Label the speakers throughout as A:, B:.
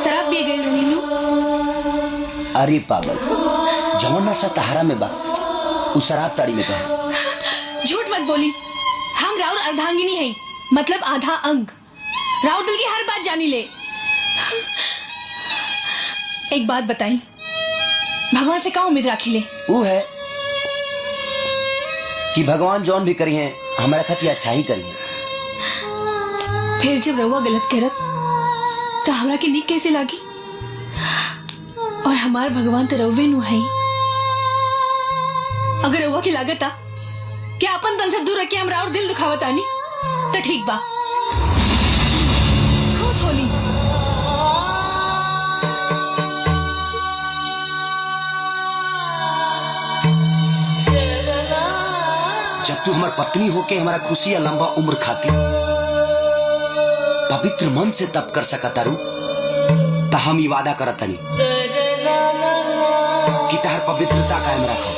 A: शराब पिए गई रहनी नू।
B: अरे पागल, जवन नशा तहारा में बा उ शराब ताड़ी में कहा।
A: झूठ मत बोली, हम राउर अर्धांगिनी है, मतलब आधा अंग। राउर दिल की हर बात जानी ले। एक बात बताई, भगवान से का उम्मीद राखी ले?
B: उ है कि भगवान जौन भी करी है हमारा खातिर अच्छा ही करी है।
A: फिर जब रउआ गलत करब तो हमरा के नीक कैसे लागी? और हमार भगवान तो रउवे नु है। अगर रउआ की लागत आ कि अपन तन से दूर रख के हमरा और दिल दुखावत आनी तो ठीक बा, खुश होली।
B: जब तू हमार पत्नी होके हमारा खुशी या लंबा उम्र खातिर पवित्र मन से तप कर सकता तारू, त हम ई वादा करत तनी कि तहार पवित्रता कायम रखो।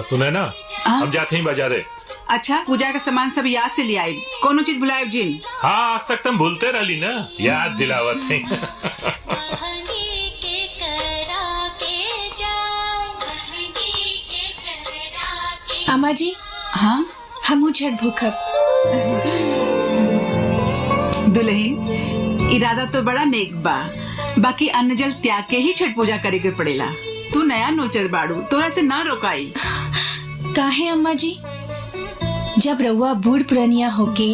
C: सुने ना, हम जाते ही बाजारे।
D: अच्छा, पूजा का सामान सब याद से ले आई, कोनो चीज भुलाए जिन?
C: हाँ, आज तक तुम भूलते रहली ना, याद दिलावत है।
A: अम्मा जी।
D: हाँ,
A: हमू छठ भूखब।
D: दुल्हन, इरादा तो बड़ा नेक बा, बाकी अन्न जल त्याग के ही छठ पूजा करे के पड़ेला। तू नया नोचर बाड़ू, तोरा से ना रोकाई।
A: काहे अम्मा जी, जब रउआ बूढ़ पुरनिया होके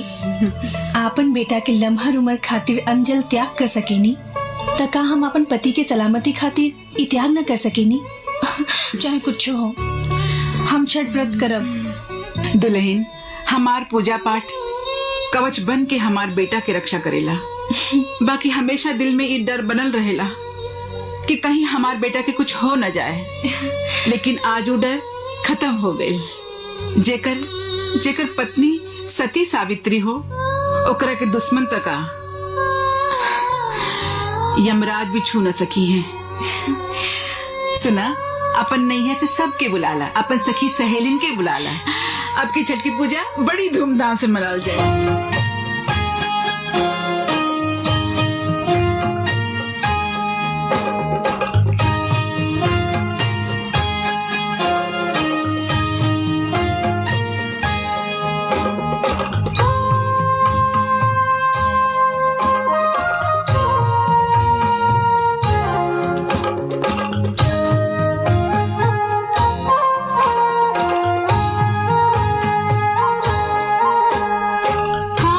A: आपन बेटा के लम्हर उम्र खातिर अंजल त्याग कर सकेनी, त का हम अपन पति के सलामती खातिर ई त्याग न कर सकेनी? चाहे कुछ हो, हम छठ व्रत करब।
D: दुल्हन, हमार पूजा पाठ कवच बन के हमार बेटा के रक्षा करेला, बाकी हमेशा दिल में ये डर बनल रहेला कि कहीं हमार बेटा के कुछ हो न जाए। लेकिन आज वो डर खत्म हो गई। जेकर जेकर पत्नी सती सावित्री हो, ओकरा के दुश्मन तक आ यमराज भी छू न सकी है। सुना, अपन नैया से सबके बुलाला, अपन सखी सहेलिन के बुलाला। अब की छठ की पूजा बड़ी धूमधाम से मनाल जाए।
E: हाँ।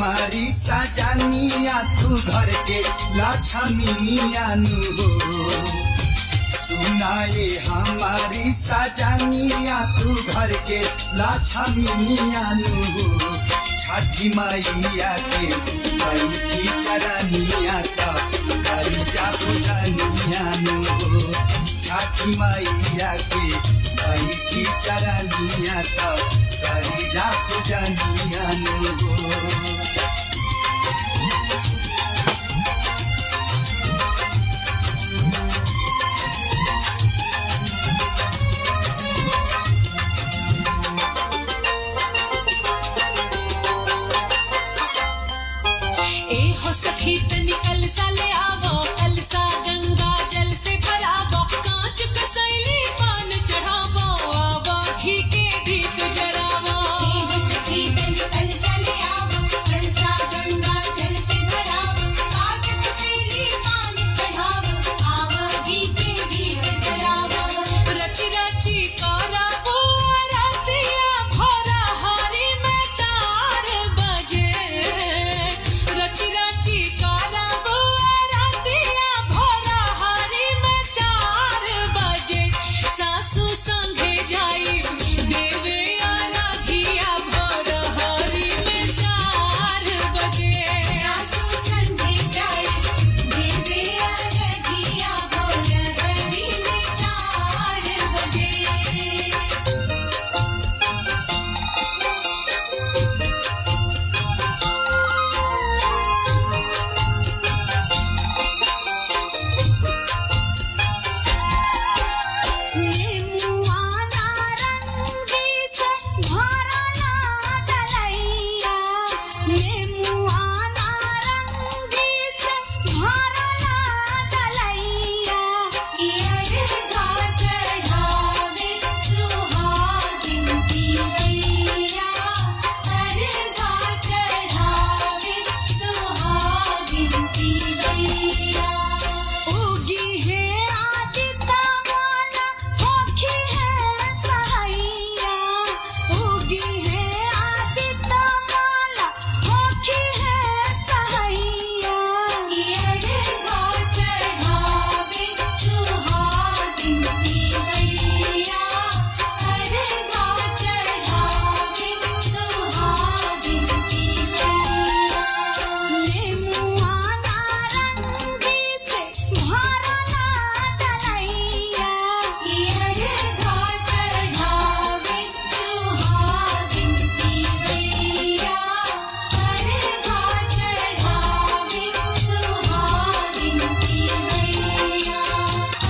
E: हमारी सजनिया तू घर के लक्ष्मीनिया नु हो। सुनाए हमारी सजनिया तू घर के लक्ष्मीनिया नु हो। छठी मैया के बैठी चरनिया त करी जा पूजनिया नु हो। छठी मैया के बैठी चरनिया त करी जा पूजनिया नु हो।
F: ए हो सखी तनी कलसा ले आवो, कलसा गंगा जल से भरावो, कांच कसैली पान चढ़ावो, आवो घी के दीप जरावो। रची रची करावो आरतिया भोरा हरी में 4 बजे। रची रची करावो आरतिया भोरा हरी में 4 बजे। सासू संगे जाई देवे आराधिया भोर हरी में 4 बजे।
G: सासू संगे जाए देवे अरघिया भोर हरी में 4 बजे। नेमुआ नारंगी से भरला डलैया, नेमुआ नारंगी से भरला डलैया, अरघा चढ़ावे सुहागिन की गैया, अरघा चढ़ावे सुहागिन की गैया। उगी है आदित्य माला होखी है सहैया, उगी है आदित्य माला होखी है सहैया, अरघा चढ़ावे सुहागिन की गैया, अरघा चढ़ावे सुहागिन की गैया। नेमुआ नारंगी से भरला डलैया, अरघा चढ़ावे सुहागिन की गैया, अरघा चढ़ावे सुहागिन की गैया,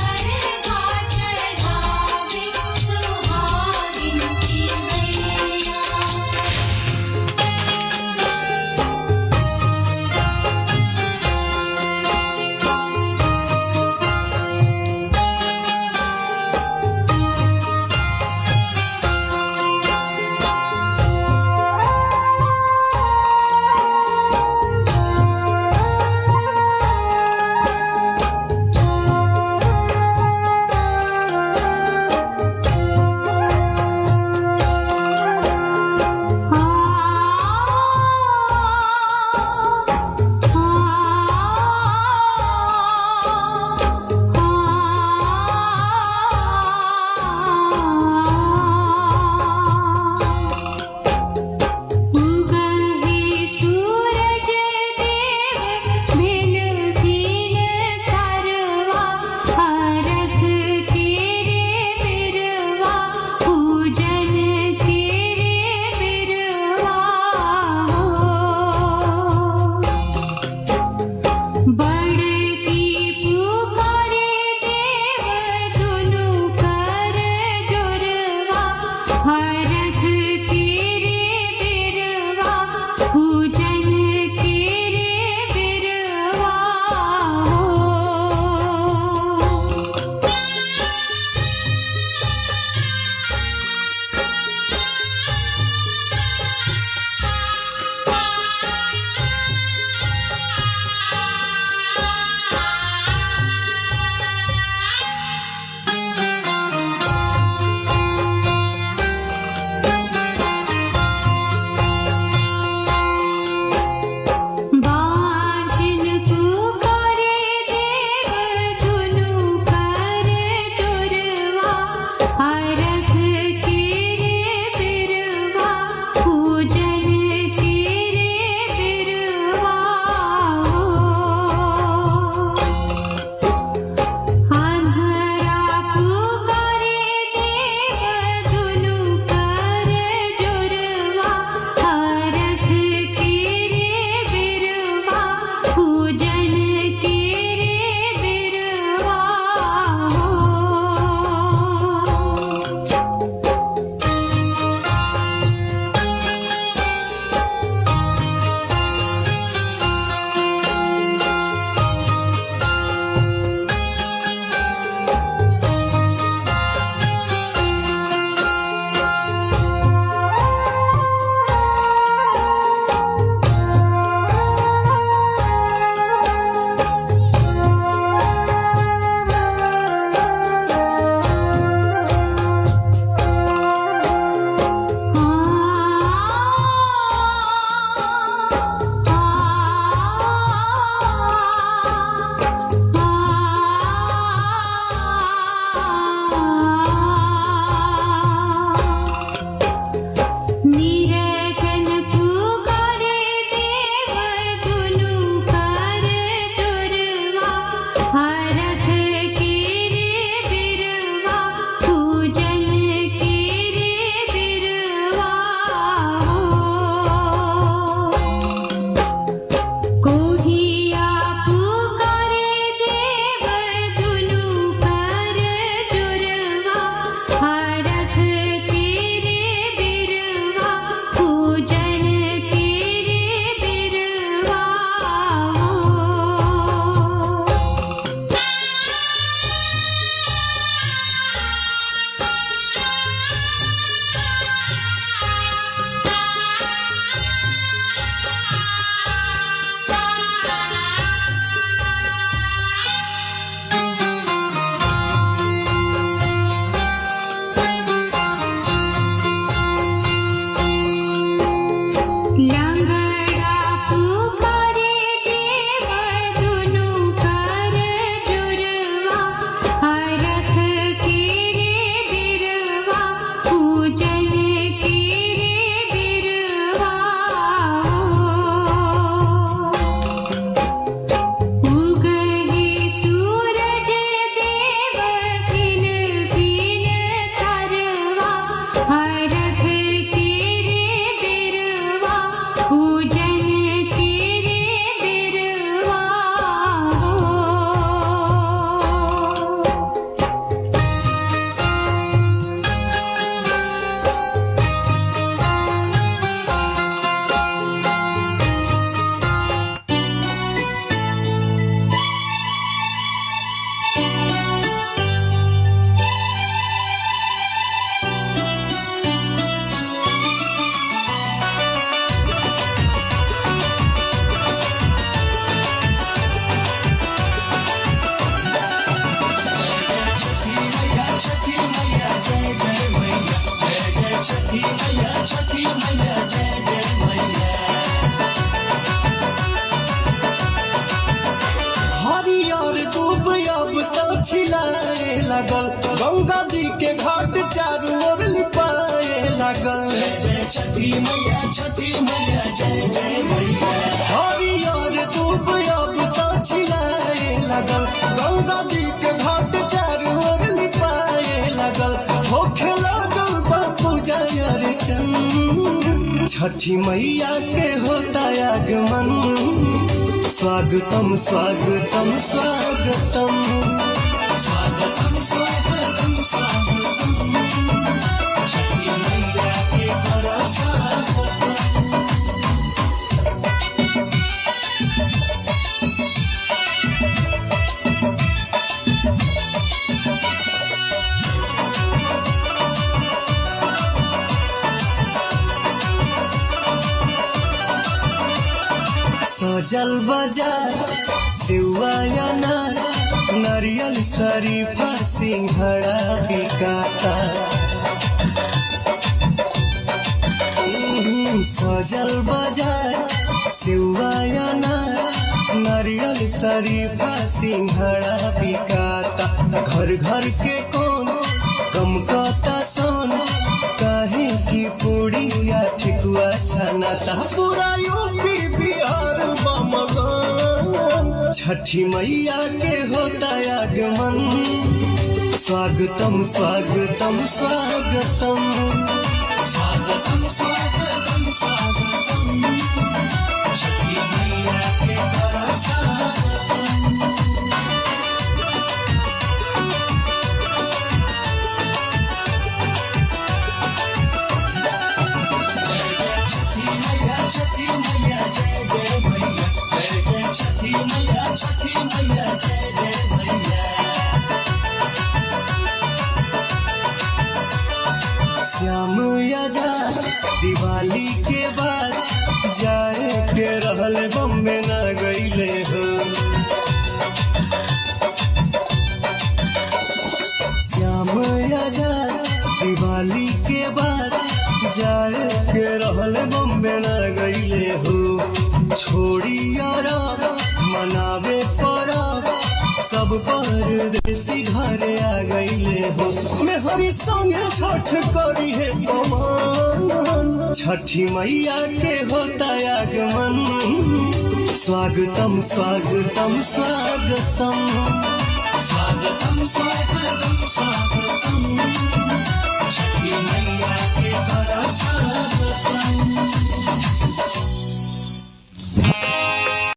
G: अरघा चढ़ावे सुहागिन की गैया।
H: सूरज देव भिन भिन सरवा, अरघ तेरे बिरवा, पूजन तेरे बिरवा हो। बड़की पुकारे देव दुनु कर जोरवा, हरख तेरे बिरवा, पूजन तेरे बिरवा हो।
G: आ
E: छठी मैया, छठी मैया जय जय मैया। हरियर दूब अब तो छिलाए लगल, गंगा जी के घाट चारू ओर लिपाए लगल। जय जय छठी मैया, छठी मैया जय जय मैया। हरियर दूब अब तो छिलाए लगल, गंगा जी के घाट चारू ओर लिपाए लगल। होखे लागल बा पूजा अर्चन, छठी मैया के होता आगमन। स्वागतम स्वागतम स्वागतम, स्वागतम स्वागतम स्वागतम, छठी मैया के कर स्वागतम। सजल बाजार सेवा अनार, नारियल शरीफा सिंघड़ा बिकाता। सजल बाजार सेवा अनार, नारियल शरीफा सिंघड़ा बिकाता। घर घर के कौन गमकता सोन, काहे की पूड़ी या ठेकुआ छनाता। पूरा यूपी बिहार बमगन, छठी मैया के होता आगमन। स्वागतम स्वागतम स्वागतम, स्वागतम स्वागतम स्वागतम, छठी मैया के कर स्वागतम। जय जय छठी मैया, छठी मैया जय जय मैया। जय जय छठी मैया, छठी मैया जय जय मैया। श्याम आजाद दिवाली के बाद जाए के रहल बम्बे ना गईले हो। श्याम आजाद दिवाली के बाद जाए के रहल बम्बे ना गईले हो। छोड़ी अरब मनावे परब, सब परदेसी घरे आ गईले हो। मेहरी संगे छठ करी है पवन, छठी मैया के होता आगमन। स्वागतम स्वागतम स्वागतम, स्वागतम।